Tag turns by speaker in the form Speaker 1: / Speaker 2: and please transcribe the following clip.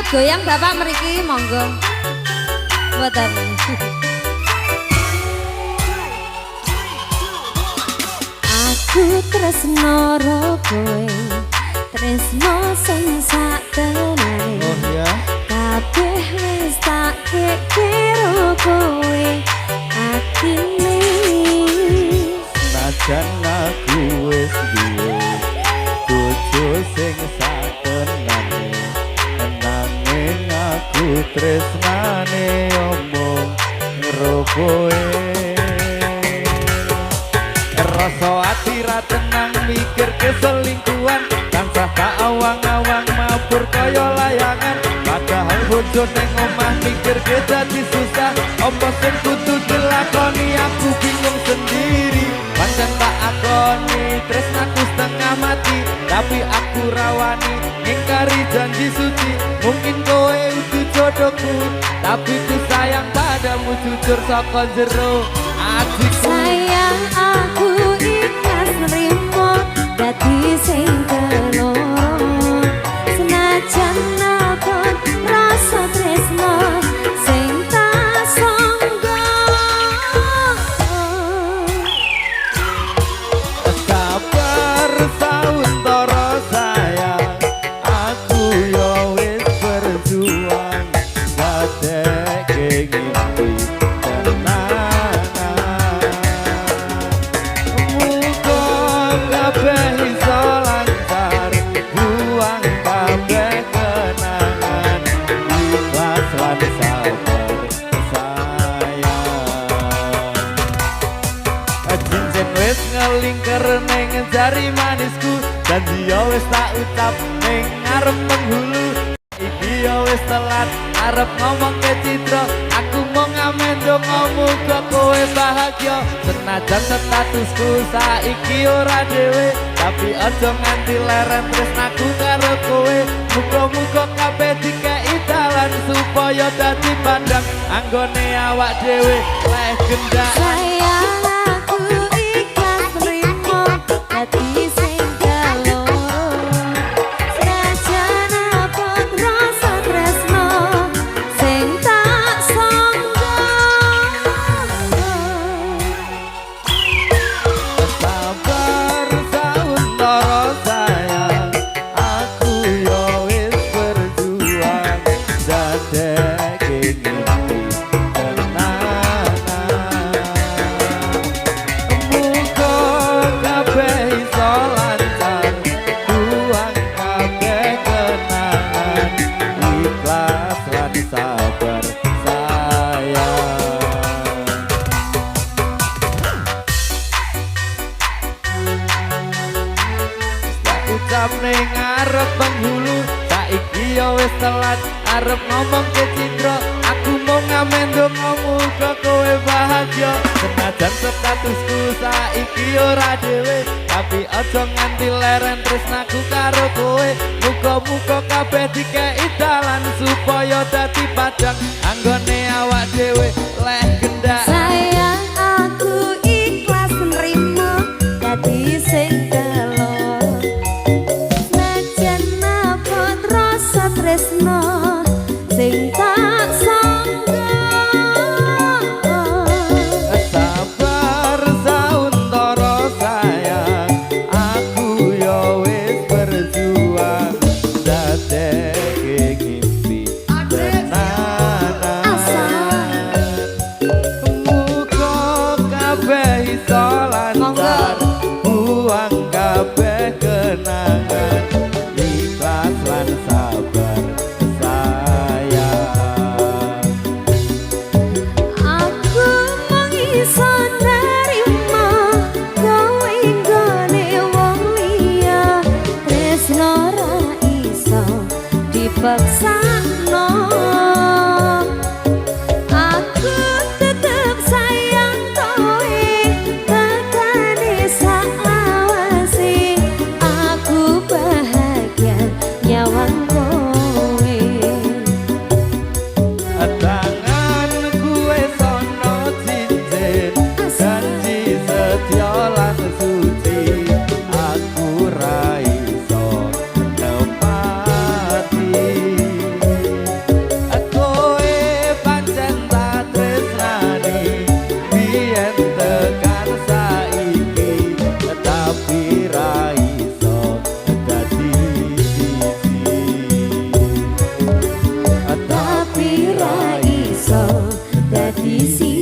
Speaker 1: Goyang Bapak mriki, monggo. Mboten. Aku tresno ro kowe, tresno sing sak tenane.
Speaker 2: Oh iya.
Speaker 1: Kabeh wis tak kekiro kowe atine.
Speaker 2: Senajan aku wis duwe bojo sing satenane, nanging aku tresnane omong karo kowe. Rasa ati ra tenang mikir keselingkuhan, tansah tak awang-awang mabur kaya layangan. Padahal bojo ning omah mikir ke dadi susah. Apa sing kudu dilakoni, aku bingung sendiri. Pancen tak akoni tresnaku setengah mati, tapi aku rawani ngingkari janji suci. Mungkin kowe udu jodohku, tapi ku sayang padamu jujur saka jero atiku.
Speaker 1: Sayang, aku ikhlas nrimo dadi sing keloro, senajan abot rasa tresno sing tak sangga.
Speaker 2: Sabar sauntara sayang, aku yo wis berjuang gadekke ngimpi tenanan. Muga kabeh iso lancar, buang kabeh kenangan, ikhlas lan sabar sayang. Cincin wis ngelingker ning jari manisku, janji yo wis tak ucap ning ngarep penghulu. Iki yo wis telat arep ngomong ke Citra, aku mau ngamen donga muga kowe bahagia. Senajan statusku saiki ora dhewe, tapi aja nganti leren tresnaku karo kowe. Muga-muga kabeh dikei dalan supaya dadi pandang anggone awak dhewe leh gendak.
Speaker 1: Sayang, aku ikhlas nrimo dadi sing keloro, senajan abot rasa tresno sing tak sangga.
Speaker 2: Sabar sauntara sayang, aku yo wis berjuang dadekke ngimpi tenanan. Muga kabeh iso lancar, buang kabeh kenangan, ikhlas lan sabar sayang. Tak ucap ning ngarep penghulu, saiki ya wis telat arep ngomong ke Citra, aku mau ngamen donga muga kowe bahagia. Senajan statusku saiki ora dhewe, tapi aja nganti leren tresnaku karo kowe. Muga-muga kabeh dikei dalan supaya dadi padang anggone awak dhewe leh gendak.
Speaker 1: Sayang, aku ikhlas nrimo dadi sing keloro, senajan abot rasa tresno sing tak sangga.
Speaker 2: Sabar sauntara sayang, aku yo wis berjuang dadekke ngimpi tenanan. Muga kabeh iso lancar, buang kabeh kenangan, ikhlas lan sabar sayang.
Speaker 1: Aku mung iso nerima kowe nggone wong liya, tresno ra iso dipaksakno. Aku tetep sayang kowe tekane saklawase, aku bahagia nyawang kowe.
Speaker 2: Tanganku wis ana cincin, janji setya lan suci, aku ra iso nepati.
Speaker 3: Sing